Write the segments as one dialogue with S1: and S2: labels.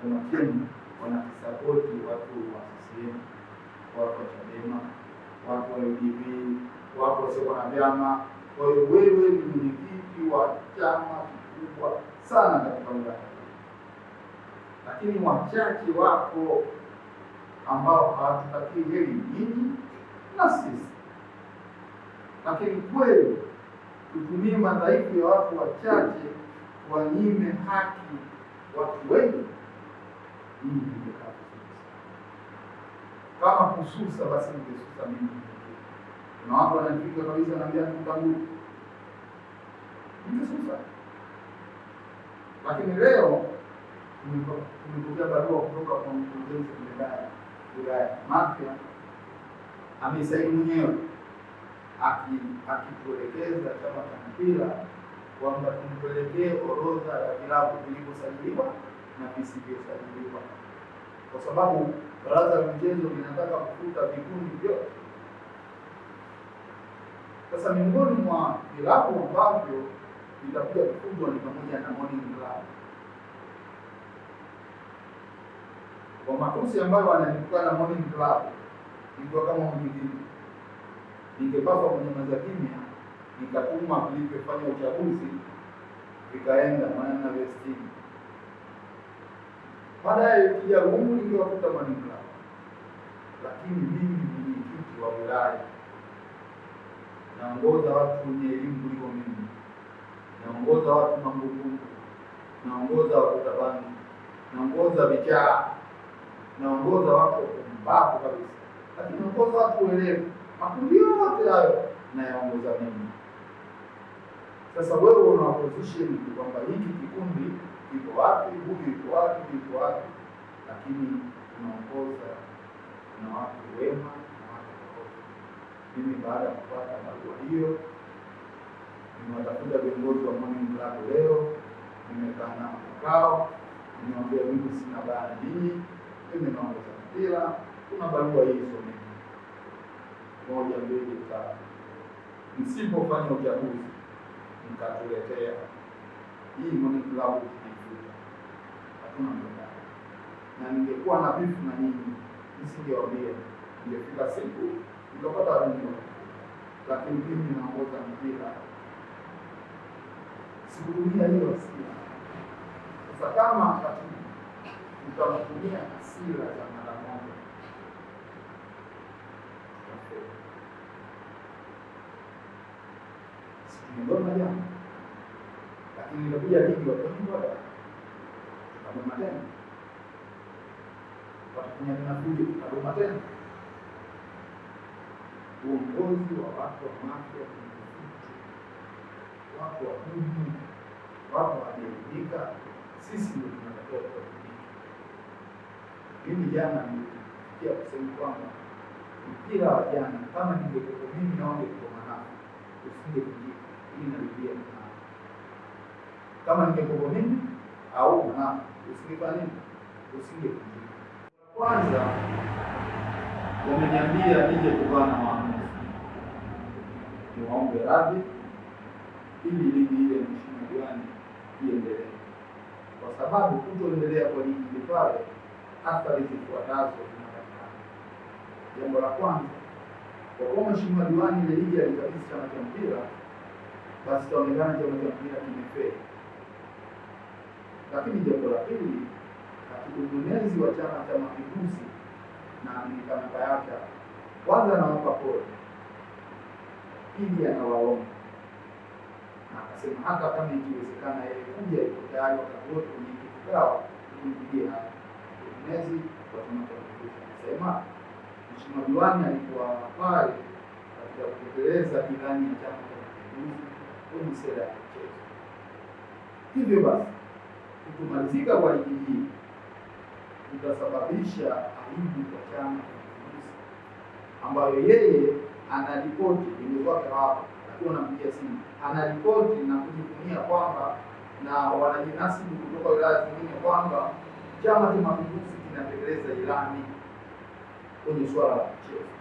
S1: Chama chenu wanakisapoti watu wa CCM, watu wa Chadema, watu wa UDP, watu wasio na vyama. Kwa hiyo wewe ni mwenyekiti wa chama kikubwa sana katika wilaya, lakini wachache wako ambao hawatutakii heri nyinyi na sisi. Lakini kweli tutumie madhaifu ya watu wachache wanyime haki watu wengi, hii ingekaa vizuri sana. Kama kususa, basi ningesusa mimi. Kuna watu wananifika kabisa, naambia mtangu, ningesusa. Lakini leo tumepokea barua kutoka kwa mkurugenzi mtendaji wilaya Mafia, ameisaini mwenyewe akituelekeza chama cha mpira kwamba tumpelekee orodha ya vilabu vilivyosajiliwa na visivyosajiliwa, kwa sababu baraza la michezo linataka kufuta vikundi vyote. Sasa miongoni mwa vilabu ambavyo vitakuja kufutwa ni pamoja na Morning Club. Kwa matusi ambayo wananitukana Morning Club, nikiwa kama mwenyekiti ningepaswa kunyamaza kimya, nikatuma vilivyofanya uchaguzi vikaenda, maana na vestini. Baadaye ikija humu ningewakuta Morning Club, lakini mimi mwenyekiti wa wilaya naongoza watu wenye elimu kuliko mimi, naongoza watu mambukumbu, naongoza wavuta bangi, naongoza vichaa, naongoza watu wapumbavu kabisa, lakini naongoza watu werevu. Makundi yote hayo nayaongoza mimi. Sasa wewe una position kwamba hiki kikundi kiko wapi, huyu yuko wapi, yuko wapi, lakini unaongoza na watu wema na watu waovu. Mimi baada ya kupata barua hiyo, nimewatafuta viongozi wa Morning Club leo, nimekaa nao kikao, nimewaambia mimi sina baya na ninyi, mimi naongoza mpira, kuna barua hii someni, 1, 2, 3. Msipofanya uchaguzi mkatuletea hii Morning Club tunaifuta, hatuna mjadala. Na ningekuwa na bifu na nyinyi nisingewaambia, ningefika siku nikapata wengine, lakini mimi naongoza mpira, sikutumia hiyo hasira. Sasa kama katibu utamtumia hasira za mara moja, tumegoma jana, lakini ilikuja ligi watu wengi tukagoma tena, watafanya tena fujo, tukagoma tena. Uongozi wa watu wa Mafia ni mfupi, watu wa Mungu, watu hawajaelimika. Sisi ndio tunatakiwa kuelimika. Mimi jana nilifikia kusema kwamba mpira wa jana, kama ningekuwa mimi na wangekuwa Manafu, usingevunjika. Hii narudia, kama ningekuwa mimi au Manafu, usingefanya nini? Usingevunjika. Kwanza wameniambia nije kuvaa na waamuzi, niwaombe radhi ili ligi ile mheshimiwa diwani iendelee, kwa sababu kutoendelea kwa ligi ile pale, athari zifuatazo zinapatikana. Jambo la kwanza, kwa kuwa mheshimiwa diwani ile ligi alikabidhi chama cha mpira, basi itaonekana chama cha mpira kimefeli. Lakini jambo la pili, katibu mwenezi wa Chama cha Mapinduzi na namba yake, kwanza anawapa pole, pili anawaomba, na akasema hata kama ikiwezekana yeye kuja, yuko tayari wakati wote kwenye kikao kumpigia hapa. Katibu mwenezi wa Chama cha Mapinduzi anasema mheshimiwa diwani alikuwa pale katika kutekeleza ilani ya Chama cha Mapinduzi kwenye sera ya michezo. Hivyo basi kutumalizika kwa ligi hii kutasababisha aibu kwa Chama cha Mapinduzi, ambayo yeye anaripoti, viongozi wake hawapo, akiwa anampigia simu anaripoti na kujivunia kwamba na wanajinasibu kutoka wilaya zingine kwamba Chama cha Mapinduzi kinatekeleza ilani kwenye swala la michezo.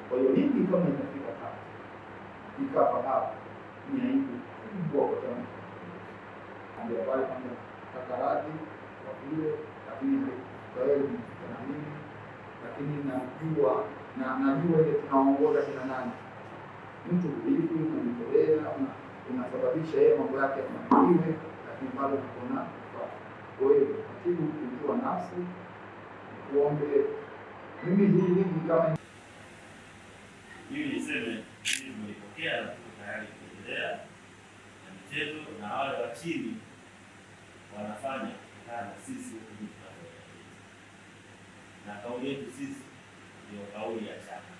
S1: Kwa hiyo hiki kama itafika kati ikafa hapa, ni aibu kubwa kwa Chama cha Mapinduzi. Ambia pale kwamba nataka radhi kwa vile kweli nimefika na mimi, lakini najua na najua ile tunaongoza kina nani. Mtu ulipi, unajitolea, unasababisha yeye mambo yake yafanikiwe, lakini bado tuko na. Kwa hiyo katibu, kujua nafsi, kuombe mimi hii ligi kama
S2: mimi niseme hili tumelipokea na tuko tayari kuendelea na michezo, na wale wa chini wanafanya kutokana na sisi huku juu tunavyoelekeza, na kauli yetu sisi ndio kauli ya chama,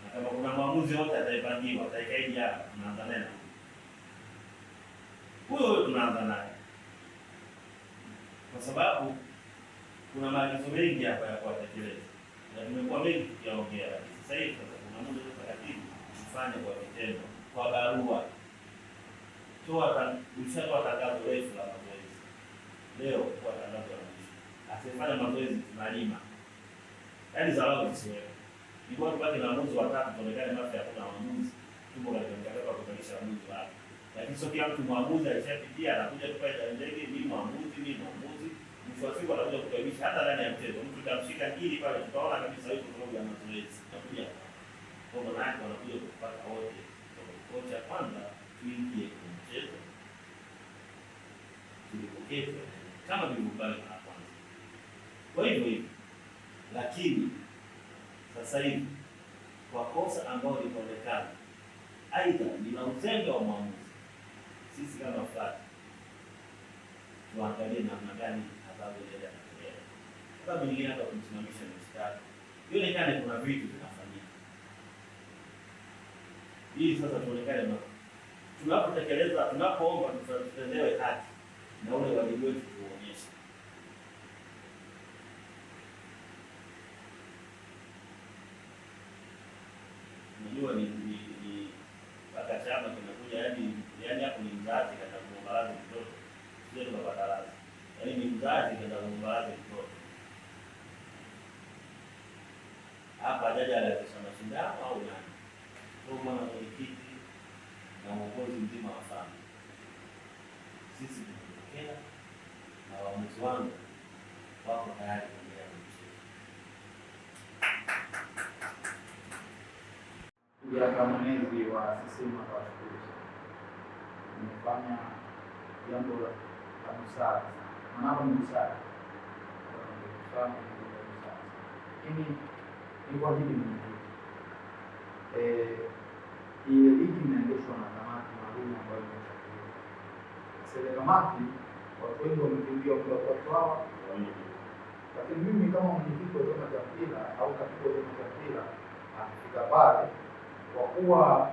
S2: na kama kuna mwamuzi wote ataipangiwa ataikaidi hapa, tunaanza naye huyo huyo, tunaanza naye kwa sababu kuna maagizo mengi hapa ya kuwatekeleza na tumekuwa mengi tukiyaongea, lakini sasa hivi sasa kuna muda sasa katibu tufanye kwa vitendo, kwa barua. Toa, ulishatoa tangazo refu la mazoezi leo, kwa tangazo la mwisho, asifanye mazoezi tunalima, yaani dharau zisiwepo. Ilikuwa tubaki na waamuzi watatu, tuonekane Mafia hakuna waamuzi, tupo katika mchakato wa kuzalisha waamuzi wapya, lakini sio kila mtu mwamuzi alishapitia anakuja tu pale ndege, mimi mwamuzi, mimi mwamuzi mwisho wa siku anakuja kutuaibisha hata ndani ya mchezo. Mtu tamshika ngili pale, tutaona kabisa yuko kwa sababu ya mazoezi. Anakuja kwa maana yake wanakuja kupata wote. Kocha kwanza, tuingie kwenye mchezo, tulipokee kama tulivyokubali mara kwanza. Kwa hivyo hivyo, lakini sasa hivi kwa kosa ambalo litaonekana aidha ni la uzembe wa mwamuzi, sisi kama FLAT tuangalie namna gani adhabu inaweza kutolewa. Adhabu nyingine hata kumsimamisha mstari, ionekane kuna vitu vinafanyika, ili sasa tuonekane tunapotekeleza, tunapoomba tutendewe haki na ule wajibu wetu tuonyeshe. Unajua ni mpaka chama kinakuja, yani hapo ni mzazi kaenda kuomba radhi mtoto, sio tunapata radhi, yaani ni mzazi kaenda kuomba radhi mtoto. Hapa jaji alianzisha mashindano au nani? Kwa bwana mwenyekiti na uongozi mzima wa FAMU, sisi tumepokea na waamuzi wangu wako tayari kuendelea na mchezo.
S1: Ya mwenezi wa CCM atawashukuru sana, nimefanya jambo la busara sana, maana hapo ni busara, busara, lakini ni kwa ajili mwenyekiti, ile ligi inaendeshwa na kamati maalum ambayo imechaguliwa. Sasa ile kamati watu wengi wamekimbia watu hawa, lakini mimi kama mwenyekiti wa chama cha mpira au katibu wa chama cha mpira akifika pale, kwa kuwa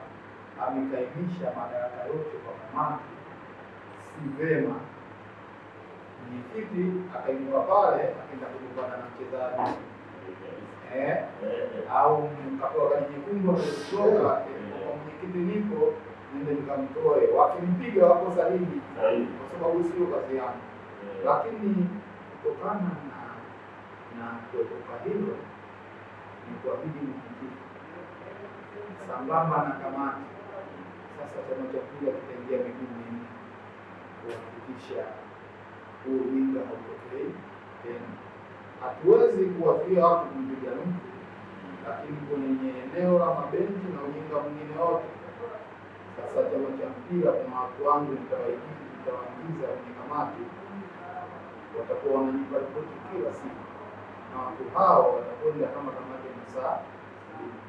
S1: amekaimisha madaraka yote kwa kamati, si vema mwenyekiti akainuka pale akaenda kugombana na mchezaji au mkapewa kadi nyekundu akatoka kwa mwenyekiti, nipo nende nikamtoe, wakimpiga wako sahihi, kwa sababu sio kazi yangu. Lakini kutokana na kuepuka hilo, ni kuahidi mwenyekiti sambamba na kamati, sasa chama cha mpira kitaingia miguu minne kuhakikisha huo ujinga hautokei tena. Hatuwezi kuwazuia watu kumpiga mtu, lakini kwenye eneo la mabenchi na ujinga mwingine wote, sasa chama cha mpira kuna watu wangu nitawaingiza kwenye kamati, watakuwa wananipa ripoti kila siku, na watu hao watakwenda kama kamati ya masaa 70.